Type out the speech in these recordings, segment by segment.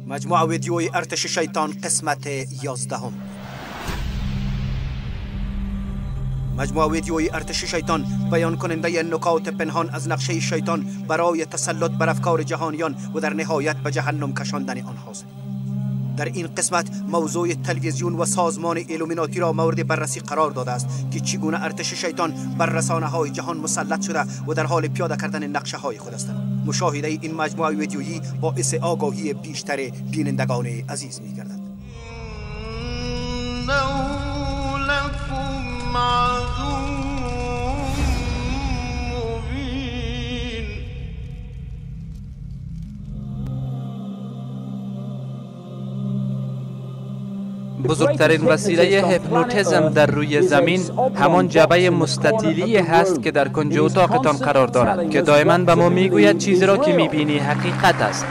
مجموعه ویدیوی ارتش شیطان قسمت 11. مجموعه ویدیوی ارتش شیطان بیان کننده نکات پنهان از نقشه شیطان برای تسلط بر افکار جهانیان و در نهایت به جهنم کشاندن آنهاست. در این قسمت موضوع تلویزیون و سازمان ایلومیناتی را مورد بررسی قرار داده است که چگونه ارتش شیطان بر رسانه های جهان مسلط شده و در حال پیاده کردن نقشه های خود هستند. مشاهده این مجموعه ویدیویی باعث آگاهی بیشتر بینندگان عزیز می گردد. بزرگترین وسیله هپنوتیزم در روی زمین همان جعبه مستطیلی هست که در کنج اتاقتان قرار دارد که دائما به ما میگوید چیزی را که میبینی حقیقت است.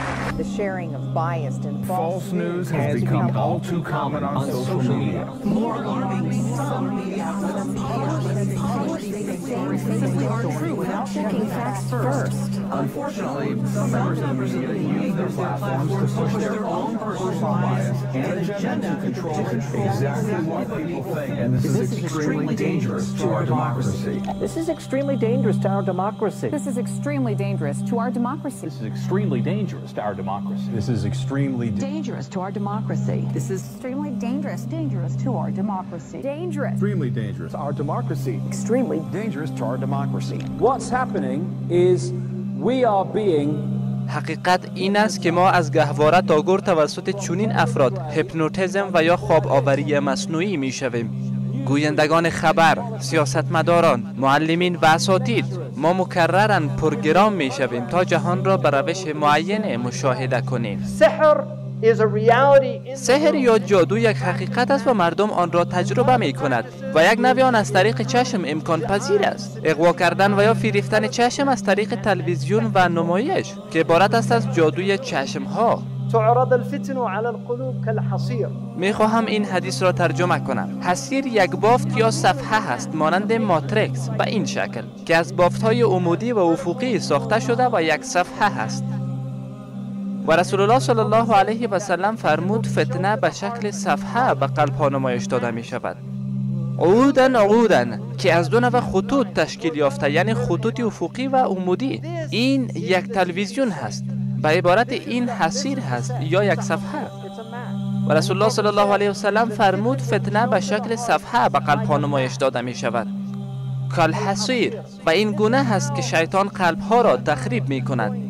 False news has become all too common on social media. More alarming, some media outlets publish the same things are true without checking facts first. Unfortunately, some members of the media use their platforms to push their own personal bias and agenda to control exactly what people think, and this is extremely dangerous to our democracy. This is extremely dangerous to our democracy. This is extremely dangerous to our democracy. This is extremely dangerous to our democracy. This is extremely dangerous to our democracy. This is extremely dangerous, dangerous to our democracy. Dangerous. Extremely dangerous. Our democracy. Extremely dangerous to our democracy. What's happening is we are being حقیقت این است که ما از گهواره تا گور توسط چنین افراد هپنوتیزم و یا خواب آوری مصنوعی می شویم. گویندگان خبر، سیاستمداران، معلمین و اساتید، ما مکرراً پرگرام می شویم تا جهان را به روش معین مشاهده کنیم. سحر یا جادو یک حقیقت است و مردم آن را تجربه می کند و یک نوع آن از طریق چشم امکان پذیر است. اغوا کردن و یا فریفتن چشم از طریق تلویزیون و نمایش که عبارت است از جادوی چشم ها. تعرض الفتن على القلوب كالحصير. می خواهم این حدیث را ترجمه کنم. حصیر یک بافت یا صفحه است مانند ماتریکس به این شکل که از بافت های عمودی و افقی ساخته شده و یک صفحه است. و رسول الله صلی الله علیه و سلم فرمود فتنه به شکل صفحه به قلب ها نمایش داده می شود. عودا عودا که از دو نوع خطوط تشکیل یافته، یعنی خطوط افقی و عمودی. این یک تلویزیون هست، به عبارت این حصیر هست یا یک صفحه. و رسول الله صلی الله علیه و سلم فرمود فتنه به شکل صفحه به قلب ها نمایش داده می شود. کالحصیر، و این گونه هست که شیطان قلب ها را تخریب می کند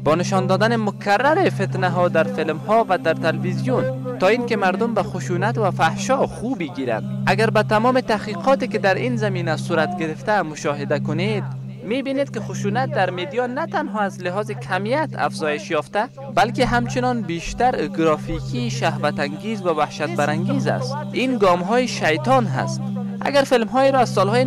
با نشان دادن مکرر فتنه ها در فیلم ها و در تلویزیون تا اینکه مردم به خشونت و فحشا خو بگیرند. اگر به تمام تحقیقاتی که در این زمینه صورت گرفته مشاهده کنید، میبینید که خشونت در media نه تنها از لحاظ کمیت افزایش یافته، بلکه همچنان بیشتر گرافیکی، شهوت انگیز و وحشت برانگیز است. این گام های شیطان هست. اگر فیلم های را از سالهای 1940، 1930،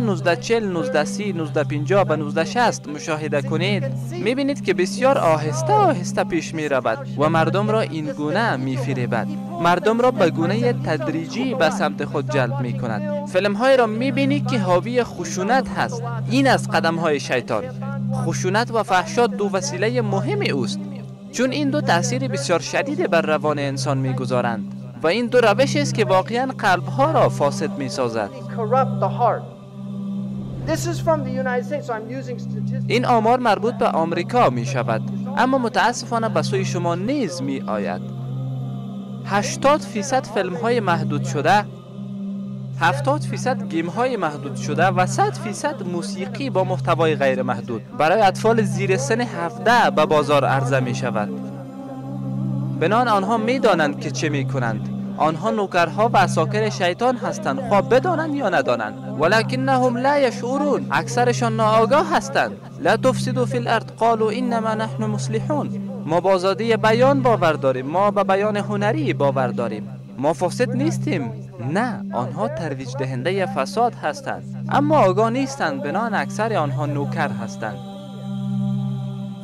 1950 و 1960 مشاهده کنید، میبینید که بسیار آهسته آهسته پیش می رود و مردم را این گونه می فریبد. مردم را به گونه تدریجی به سمت خود جلب می کند. فیلم های را میبینید که حاوی خشونت هست. این از قدم های شیطان. خشونت و فحشا دو وسیله مهم اوست، چون این دو تاثیر بسیار شدید بر روان انسان میگذارند و این دو روش است که واقعا قلب ها را فاسد می سازد. Corrupt the heart. This is from the United States, so I'm using statistics. این آمار مربوط به آمریکا می شود، اما متاسفانه به سوی شما نیز می آید. 80% فیلم های محدود شده، 70% game های محدود شده و 100% موسیقی با محتوای غیر محدود برای اطفال زیر سن 17 به بازار عرضه می شود. بناً آنها می دانند که چه می کنند. آنها نوکرها و عساکر شیطان هستند، خواه بدانند یا ندانند. ولکنهم لا یشعرون، اکثرشان ناآگاه هستند. لا تفسدوا فی الارض قالوا انما نحن مصلحون. ما به آزادی بیان باور داریم، ما به بیان هنری باور داریم، ما فاسد نیستیم. نه، آنها ترویج دهنده فساد هستند، اما آگاه نیستند. بناً اکثر آنها نوکر هستند.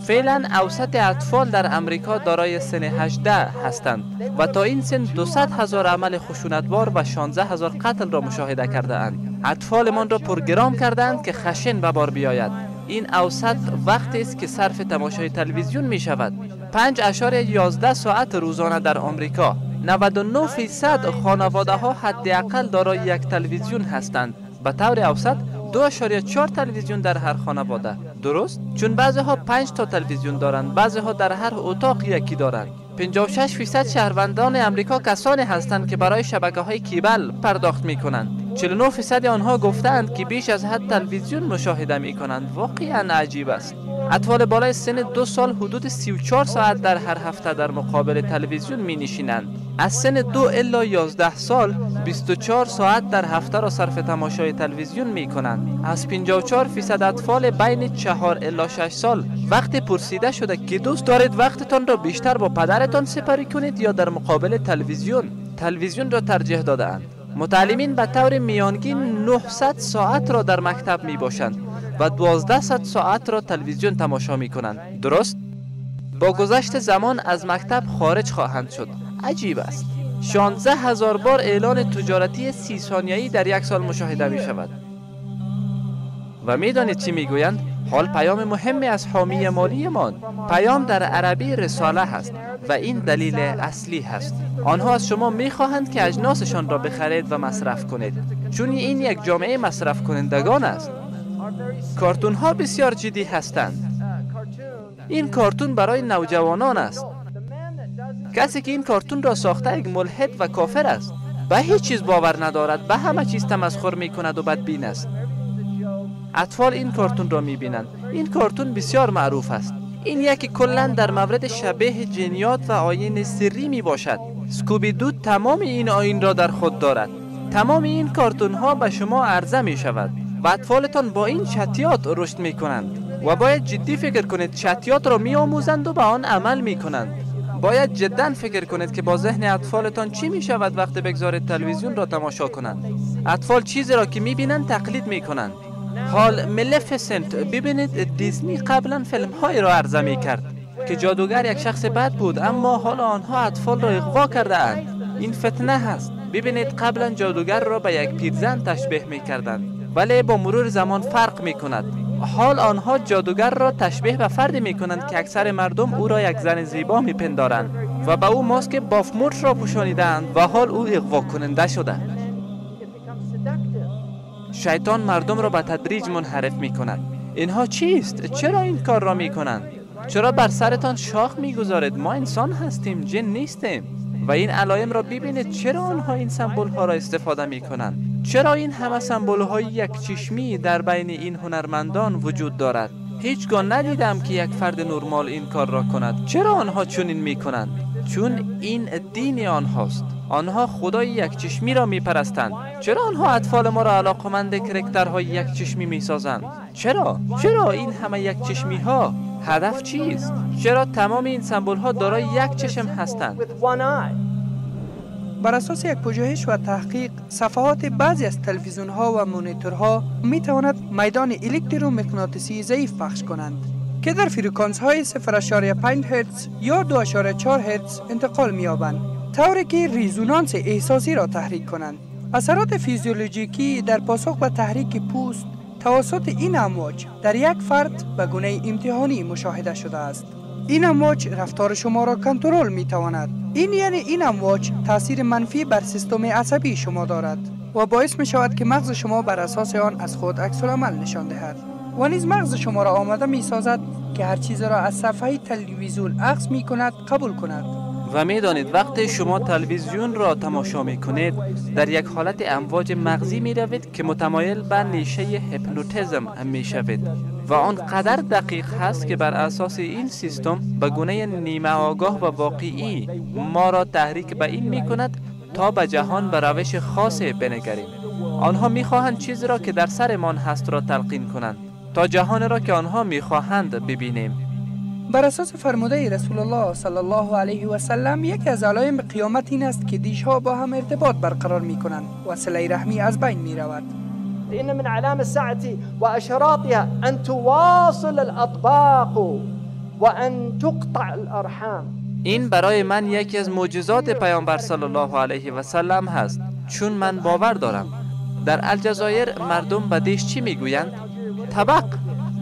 فعلا اوسط اطفال در امریکا دارای سن 18 هستند و تا این سن 200 هزار عمل خشونتبار و 16 هزار قتل را مشاهده کرده اند. اطفالمان را پرگرام کردند که خشن به بار بیاید. این اوسط وقتی است که صرف تماشای تلویزیون می شود. 5.11 ساعت روزانه در آمریکا. 99% خانواده ها حداقل دارای یک تلویزیون هستند. به طور اوسط 2.4 تلویزیون در هر خانواده. درست؟ چون بعضی ها 5 تا تلویزیون دارند، بعضی ها در هر اتاق یکی دارند. 56% شهروندان امریکا کسانی هستند که برای شبکه های کیبل پرداخت می کنند. 49% آنها گفتند که بیش از حد تلویزیون مشاهده می کنند. واقعا عجیب است. اطفال بالای سن 2 سال حدود 34 ساعت در هر هفته در مقابل تلویزیون می نشینند. از سن 2 الی 11 سال 24 ساعت در هفته را صرف تماشای تلویزیون می کنند. از 54% اطفال بین 4 الی 6 سال وقتی پرسیده شده که دوست دارید وقتتان را بیشتر با پدرتان سپری کنید یا در مقابل تلویزیون، تلویزیون را ترجیح داده اند. متعلمین به طور میانگین 900 ساعت را در مکتب می باشند و 1200 ساعت را تلویزیون تماشا می کنند. درست؟ با گذشت زمان از مکتب خارج خواهند شد. عجیب است. 16,000 بار اعلان تجارتی 30 ثانیه‌ای در یک سال مشاهده می شود. و می دانید چی می گویند؟ حال پیام مهمی از حامی مالی مان. پیام در عربی رساله هست و این دلیل اصلی هست. آنها از شما می خواهند که اجناسشان را بخرید و مصرف کنید، چون این یک جامعه مصرف کنندگان است. کارتون ها بسیار جدی هستند. این کارتون برای نوجوانان است. کسی که این کارتون را ساخته یک ملحد و کافر است. به هیچ چیز باور ندارد، به همه چیز تمسخر می کند و بدبین است. اطفال این کارتون را می بینند. این کارتون بسیار معروف است. این یکی کلاً در مورد شبیه جنیات و آیین سری می باشد. سکوبی دو تمام این آیین را در خود دارد. تمام این کارتون ها به شما عرضه می شود و اطفالتان با این چتیات رشد می کنند. و باید جدی فکر کنید، چتیات را می آموزند و به آن عمل می کنند. باید جدا فکر کنید که با ذهن اطفالتان چی می شود وقتی بگذارید تلویزیون را تماشا کنند. اطفال چیزی را که می بینند تقلید می کنند. حال ملفسنت، ببینید دیزنی قبلا فیلم های را عرضه می کرد که جادوگر یک شخص بد بود، اما حالا آنها اطفال را اغوا کرده اند. این فتنه هست. ببینید قبلا جادوگر را به یک پیرزن تشبیه می کردند، ولی با مرور زمان فرق می کند. حال آنها جادوگر را تشبیه به فردی می کنند که اکثر مردم او را یک زن زیبا می پندارند و به او ماسک بافموت را پوشانیدند و حال او اغوا کننده شده. شیطان مردم را به تدریج منحرف می کند. اینها چیست؟ چرا این کار را می کنند؟ چرا بر سرتان شاخ می گذارید؟ ما انسان هستیم، جن نیستیم. و این علایم را ببینید. چرا آنها این سمبل ها را استفاده می کنند؟ چرا این همه سمبل های یک چشمی در بین این هنرمندان وجود دارد؟ هیچگاه ندیدم که یک فرد نرمال این کار را کند. چرا آنها چنین می کنند؟ چون این دین آنهاست. آنها خدای یک چشمی را می پرستند. چرا آنها اطفال ما را علاقمند کرکترهای یک چشمی می سازند؟ چرا؟ چرا این همه یک چشمی ها؟ هدف چیست؟ چرا تمام این سمبل ها دارای یک چشم هستند؟ بر اساس یک پژوهش و تحقیق، صفحات بعضی از تلویزیون ها و مانیتورها می تواند میدان الکترومغناطیسی ضعیف پخش کنند که در فرکانس های 0.5 هرتز یا 2.4 هرتز انتقال می یابند، طوری که ریزونانس احساسی را تحریک کنند. اثرات فیزیولوژیکی در پاسخ به تحریک پوست توسط این امواج در یک فرد به گونه امتحانی مشاهده شده است. این امواج رفتار شما را کنترل می تواند. این یعنی این امواج تاثیر منفی بر سیستم عصبی شما دارد و باعث می شود که مغز شما بر اساس آن از خود عکس العمل نشان دهد و نیز مغز شما را آماده می سازد که هر چیز را از صفحه تلویزیون اخذ می کند قبول کند. و می دانید وقتی شما تلویزیون را تماشا می کنید در یک حالت امواج مغزی می روید که متمایل به نیشه هیپنوتیزم می شوید و آن قدر دقیق هست که بر اساس این سیستم به گونه نیمه آگاه و واقعی ما را تحریک به این می کند تا به جهان به روش خاص بنگریم. آنها می خواهند چیزی را که در سرمان هست را تلقین کنند تا جهان را که آنها می خواهند ببینیم. بر اساس فرموده رسول الله صلی الله علیه و سلم، یکی از علایم قیامت این است که دیشها با هم ارتباط برقرار می کنند و صله رحمی از بین می رود. إن من علام الساعة وأشراطها أن تواصل الأطباق وأن تقطع الأرحام. این برای من یکی از معجزات پیامبر صلی الله علیه و سلم هست، چون من باور دارم. در الجزایر مردم به دیش چی میگویند؟ طبق.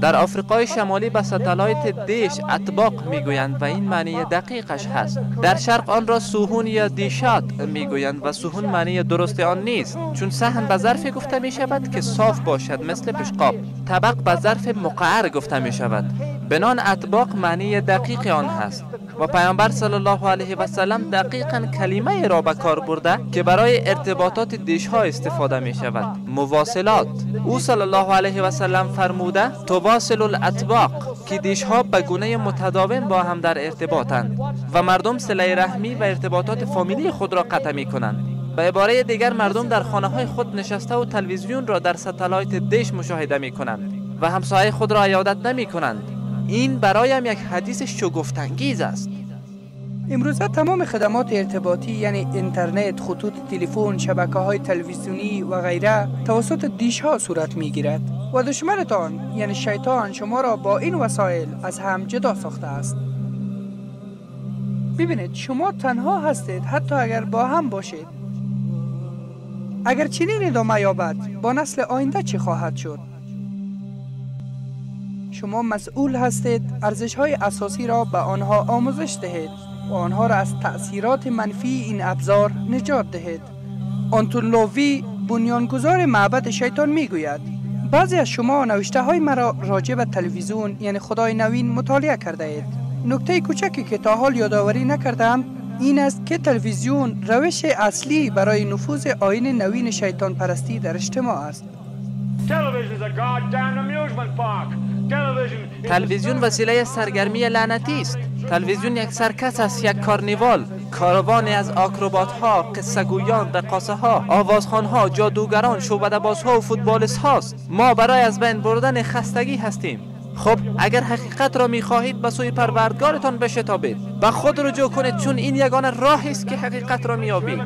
در آفریقای شمالی به ستلایت دیش اطباق میگویند و این معنی دقیقش هست. در شرق آن را سوهون یا دیشات میگویند و سوهون معنی درست آن نیست، چون صحن به ظرف گفته می شود که صاف باشد مثل پشقاب. طبق به ظرف مقعر گفته می شود. بنان اطباق معنی دقیق آن هست و پیامبر صلی الله علیه و سلم دقیقاً کلمه را به کار برده که برای ارتباطات دیش‌ها استفاده می شود، مواصلات. او صلی الله علیه و سلم فرموده تواصل الاطباق، که دیش‌ها به گونه متداوم با هم در ارتباطند و مردم صله رحمی و ارتباطات فامیلی خود را قطع می کنند. به عباره دیگر مردم در خانه های خود نشسته و تلویزیون را در ستلایت دیش مشاهده می کنند و همسایه خود را عیادت نمی کنند. این برایم یک حدیث شگفت‌انگیز است. امروزه تمام خدمات ارتباطی یعنی اینترنت، خطوط تلفن، شبکه‌های تلویزیونی و غیره توسط دیش‌ها صورت می‌گیرد و دشمنتان یعنی شیطان شما را با این وسایل از هم جدا ساخته است. ببینید شما تنها هستید، حتی اگر با هم باشید. اگر چنین ادامه یابد با نسل آینده چه خواهد شد؟ شما مسئول هستید ارزش‌های اساسی را به آنها آموزش دهید و آنها را از تأثیرات منفی این ابزار نجات دهید. آنتون لووی بنیانگذار معبد شیطان میگوید بعضی از شما نوشته های مرا راجع به تلویزیون یعنی خدای نوین مطالعه کرده اید. نکته کوچکی که تا حال یادآوری نکردم این است که تلویزیون روش اصلی برای نفوذ آیین نوین شیطان پرستی در اجتماع است. تلویزیون وسیله سرگرمی لعنتی است. تلویزیون یک سرکس است، یک کارنیوال، کاروانی از آکروبات ها، قصه گویان، رقاصه ها، آوازخوان ها، جادوگران، شعبده بازها و فوتبالیست هاست. ما برای از بین بردن خستگی هستیم. خب اگر حقیقت را میخواهید به سوی پروردگارتان بشتابید، به خود رجوع کنید، چون این یگانه راهی است که حقیقت را مییابید.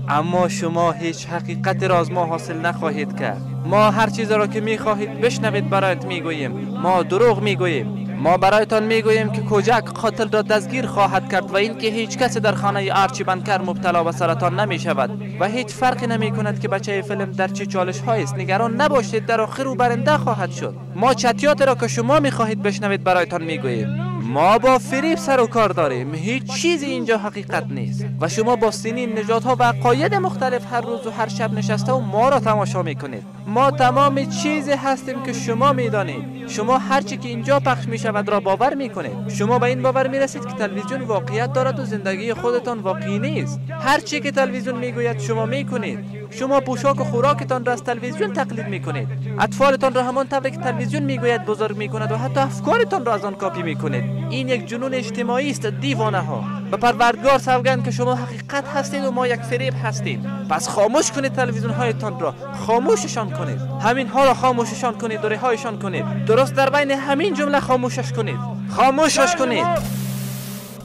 اما شما هیچ حقیقت را از ما حاصل نخواهید کرد. ما هر چیز را که میخواهید بشنوید برایت میگوییم. ما دروغ میگوییم. ما برایتان میگوییم که کوجک قاتل را دستگیر خواهد کرد و اینکه هیچ کسی در خانه آرچی بنکر مبتلا به سرطان نمی شود و هیچ فرقی نمی کند که بچه فیلم در چه چالش هایی است. نگران نباشید، در آخر او برنده خواهد شد. ما چتیات را که شما میخواهید بشنوید برایتان میگوییم. ما با فریب سر و کار داریم. هیچ چیزی اینجا حقیقت نیست و شما با سنین، نژادها و عقاید مختلف هر روز و هر شب نشسته و ما را تماشا میکنید. ما تمام چیزی هستیم که شما میدانید. شما هر چی که اینجا پخش میشود را باور میکنید. شما به این باور میرسید که تلویزیون واقعیت دارد و زندگی خودتان واقعی نیست. هر چی که تلویزیون میگوید شما میکنید. شما پوشاک و خوراکتان را از تلویزیون تقلید میکنید. اطفالتان را همان طور که تلویزیون میگوید بزرگ میکند و حتی افکارتان را از آن کاپی میکنید. این یک جنون اجتماعی است دیوانه ها. به پروردگار سوگند که شما حقیقت هستید و ما یک فریب هستیم. پس خاموش کنید تلویزیون هایتان را، خاموششان کنید. همین ها را خاموششان کنید و رهایشان کنید. درست در بین همین جمله خاموشش کنید. خاموشش کنید.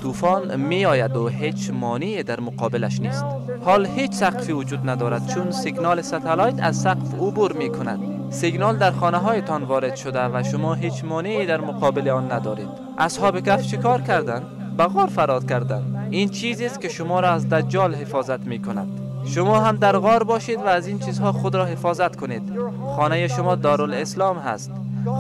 طوفان می آید و هیچ مانعی در مقابلش نیست. حال هیچ سقفی وجود ندارد، چون سیگنال ستلایت از سقف عبور می کند. سیگنال در خانه هایتان وارد شده و شما هیچ مانعی در مقابل آن ندارید. اصحاب کهف چیکار کردند؟ به غار فرار کردند. این چیزی است که شما را از دجال حفاظت می کند. شما هم در غار باشید و از این چیزها خود را حفاظت کنید. خانه شما دارالاسلام هست.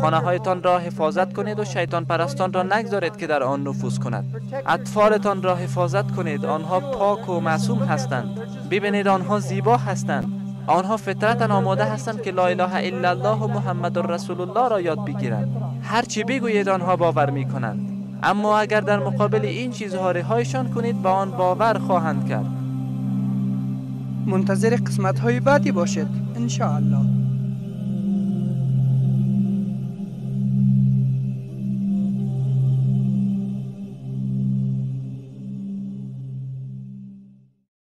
خانه هایتان را حفاظت کنید و شیطان پرستان را نگذارید که در آن نفوذ کند. اطفالتان را حفاظت کنید. آنها پاک و معصوم هستند. ببینید آنها زیبا هستند. آنها فطرتاً آماده هستند که لا اله الا الله و محمد رسول الله را یاد بگیرند. هر چی بگویید آنها باور می کنند. اما اگر در مقابل این چیزها رهایشان کنید به آن باور خواهند کرد. منتظر قسمت های بعدی باشید ان شاء الله.